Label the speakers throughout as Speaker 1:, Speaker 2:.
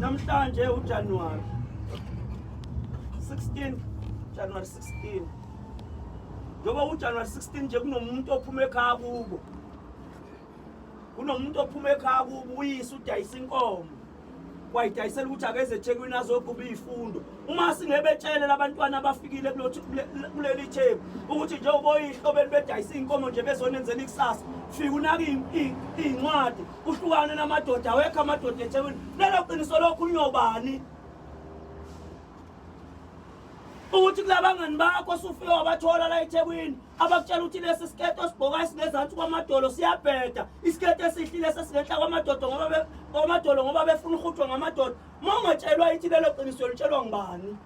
Speaker 1: Namhlanje uJanuary 16, January 16. Njengoba uJanuary 16 nje kunomuntu ophuma ekhaya kubo. Kunomuntu ophuma ekhaya kubo, uyise udayisa inkomo. Wayidayisela ukuthi akeze eThekwini azoqhuba izifundo. Uma singebetshele labantwana abafikile kuleli Theku ukuthi njengoba oyihlo benu bedayisa iy'nkomo nje bezonenzela ikusasa, fika unake iy'ncwadi, uhlukane namadoda, awekho amadoda eThekwini. Lelo qiniso lokhulunywa ubani? Ukuthi kulabangani bakho osufike wabathola la eThekwini abakutshela ukuthi lesi siketi osigqoka esingezansi kwamadolo siyabheda, isiketi esihlile sesingenhla kwamadodo ngoba kwamadolo ngoba befuna uhutshwa ngamadoda. Uma ungatshelwa ithi lelo qiniso litshelwa ngubani?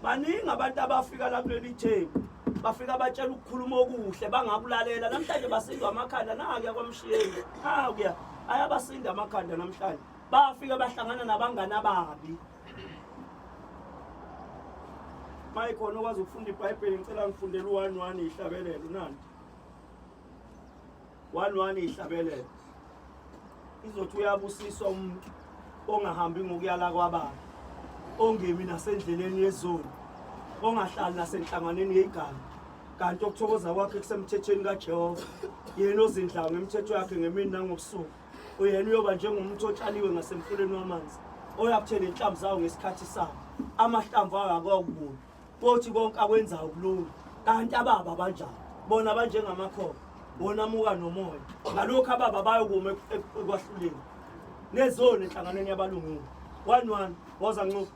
Speaker 1: Baningi abantu abafika la kuleli Theku, bafika batshela ukukhuluma okuhle bangakulalela. Namhlanje basindwa amakhanda, nakuya kwaMshiyeni, nakuya ayabasinda amakhanda namhlanje. Bafika bahlangana nabangani ababi. Mayikhona okwazi ukufunda iBhayibheli, ngicela ngifundele u-one one ihlabelelo nanti. One one ihlabelelo. Izothi uyabusiswa umuntu ongahambi ngokuyala kwababi, ongemi nasendleleni yezoni, ongahlali nasenhlanganweni yeganga. Kanti okuthokoza kwakhe kusemthethweni kaJehova, yena ozindlayo ngemithetho yakhe ngemini nangobusuku. Uyena uyoba njengomuntu otshaliwe ngasemfuleni wamanzi, oyakuthela inhlamvu zawo ngesikhathi sawo, amahlamvu awo akawakubuni. Kothi konke akwenzayo kulunga. Kanti ababa banjani? Bona banjengamakhoba, bona amuka nomoya. Ngalokho ababa bayokuma ekwahluleni nezoni enhlanganweni yabalungile. 1-1, woza Ncube.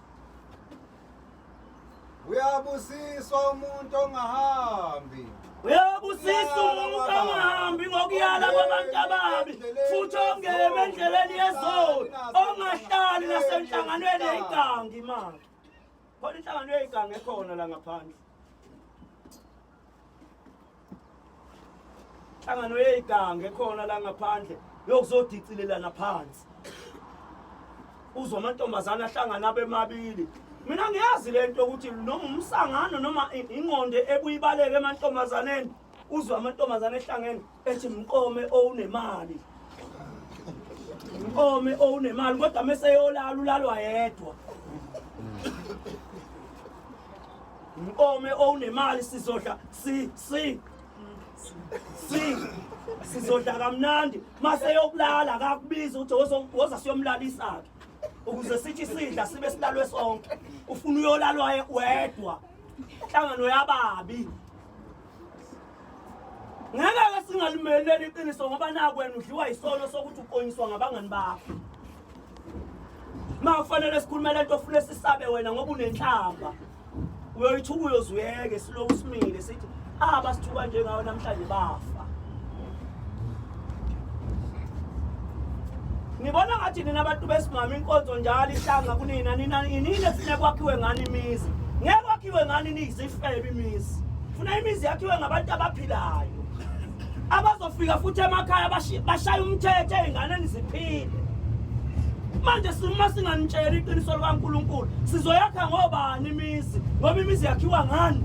Speaker 2: Uyabusiswa umuntu ongahambi.
Speaker 1: Uyabusiswa umuntu ongahambi ngokuyala kwabantu ababi, futhi ongemi endleleni yezoni, ongahlali nasenhlanganweni yeyigangi manje. Khona inhlangano yeyiganga ekhona la ngaphandle. Inhlangano yeyiganga ekhona la ngaphandle yokuzodicilelana phansi. Uzwa amantombazane ahlangana abemabili. Mina ngiyazi lento ukuthi noma umsangano noma ingqondo ebuyibaleke emantombazaneni, uzwa amantombazane ehlangene ethi mqome owunemali. Mqome owunemali kodwa mese eyolala ulalwa yedwa. Mqome owunemali sizodla si si si sizodla kamnandi mase yokulala akakubiza ukuthi woza siyomlalisa ke ukuze sithi sidla sibe silalwe sonke. Ufuna uyolalwa wedwa. Inhlangano yababi. Ngeke ke singalimeli leli qiniso ngoba naku wena udliwa yisono sokuthi uqonyiswa ngabangani bakho. Ma kufanele sikhulume lento ofuna sisabe wena ngoba unenhlamba. Uyoyithuka uyozuyeke siloku simile sithi abasithuka njengawe namhlanje bafa. Ngibona ngathi nina abantu besimame inkonzo njalo ihlanga kunina nina inini efuna kwakhiwe ngani imizi. Ngeke kwakhiwe ngani niyizifebe imizi. Funa imizi yakhiwe ngabantu abaphilayo. Abazofika futhi emakhaya bashaya umthetho ezinganeni ziphile. Manje uma singanitsheli iqiniso likaNkulunkulu sizoyakha ngobani imizi ngoba imizi yakhiwa ngani?